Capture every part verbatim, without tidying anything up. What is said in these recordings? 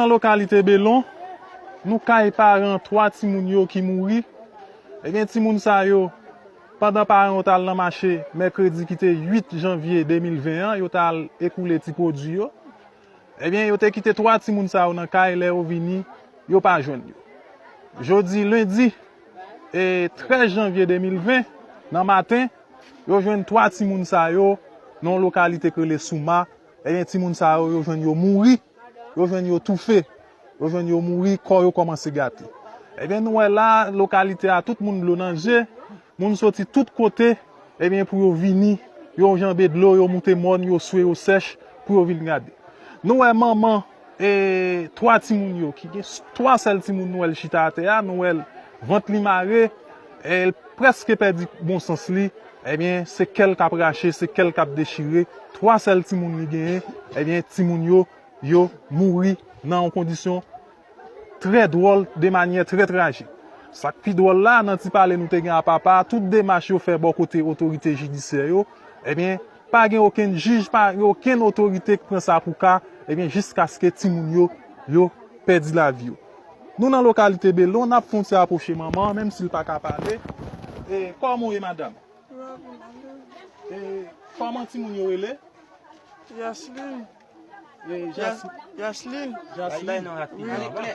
Nan lokalite Belon, nou kay paran twa timoun yo ki mouri. Ebyen, timoun sa yo, pandan paran yo t al nan mache mèkredi ki te uit janvye de mil ven an, yo t al ekoule ti pwodui yo. Ebyen, yo te kite twa timoun sa yo nan kay, lè yo vini, yo pa jwenn yo. Jodi lendi, e trèz janvye de mil ven, nan maten, yo jwenn twa timoun sa yo nan yon lokalite k rele Souma. Ebyen, timoun sa yo, yo jwenn yo mouri, yo jwenn yo toufe, yo jwenn yo mouri, kò yo kòmanse gate. Ebyen, nou wè la, lokalite a, tout moun dlo nan je, moun soti tout kote, ebyen, pou yo vini, yo janbe dlo, yo moute mòn, yo swe, yo sèch, pou yo vin gade. Nou wè manman, e, twa timoun yo, ki gen s-, twa sèl timoun nou wè l chita atè a, nou wè l vant li mare, e, l prèske pèdi bon sans li, ebyen, se kè l k ap rache, se kè l k ap dechire, twa sèl timoun li genyen, ebyen, timoun yo, yo mouri nan yon kondisyon trè dwòl, de manyè trè trajik. Sa k pi dwòl la, nan ti pale nou te gen a papa a, tout demach yo fè bò kote otorite jidisyè yo, ebyen, pa gen okenn jij, pa gen okenn otorite k pran sa pou ka, ebyen, jiskaske timoun yo, yo pèdi lavi yo. Nou nan lokalite Belon, n ap fè yon ti apwoche manman an, menm si l pa ka pale. E, kòman w ye, madanm? E, kòman timoun yo rele? Yaslin. E, Jas-, Yas-, Yaslin. Jaslin. Bay, bay non rapid. Wi.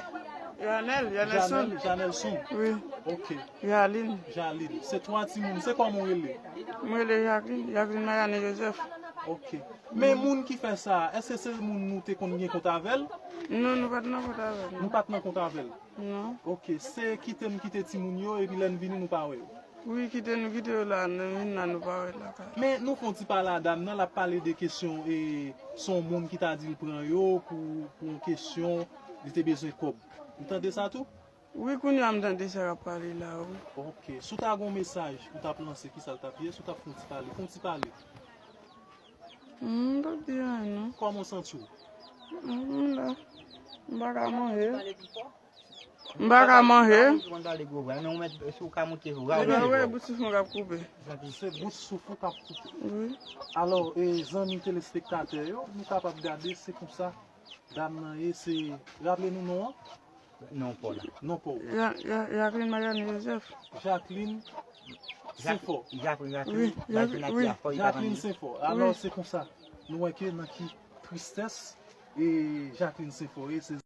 Yanèl, Yanèlson. Janèl, Janèlson. Wi. Ok. Yalin. Jalin. Se twa timoun. Se kòman w rele? Mwen rele Jacqueline, Jacqueline Mariane Joseph. Ok. Men moun ki fè sa, èske se moun nou te konn gen kont avè l? Non, nou pa t nan kont avè l. Nou pa t nan kont avè l? Non. Ok. Se kite n kite timoun yo, epi lè n vini, nou pa wè yo? Wi, kite nou kite yo la, nou vin la, nou pa wè lakay. Men nou fè yon ti pale a dam nan, l ap pale de kesyon, e, se yon moun ki ta di l pran yo pou, pou yon kesyon, li te bezwen kòb. Ou tande sa tou? Wi, kounye a m tande sa k ap pale la, wi. Ok. Si w ta gen yon mesaj ou t ap lanse, kisa l t ap ye? Si w t ap fè yon ti pale, fè yon ti pale. M p ap di anyen, non. Kòman w santi w? M la. M pa ka manje. M pa ka manje. Ou konn pale gwo vwa, men ou mèt, si w ka monte vwa, ou mèt vwa. Bout souf mwen k ap koupe. Se bout souf ou k ap koupe. Wi. Alò, e, zanmi telespektatè yo, nou kapab gade, se konsa dam nan ye, se, raple nou non an? Non pa w la. Non pa w. Ya-, Ya-, Jacqueline Mariane Joseph. Jacqueline Senfò. Jacqueline, Jacqueline, wi, Jacqueline, wi. Jacqueline Senfò. Alò, se konsa, nou wè ke nan ki tristès, e, Jacqueline Senfò ye, se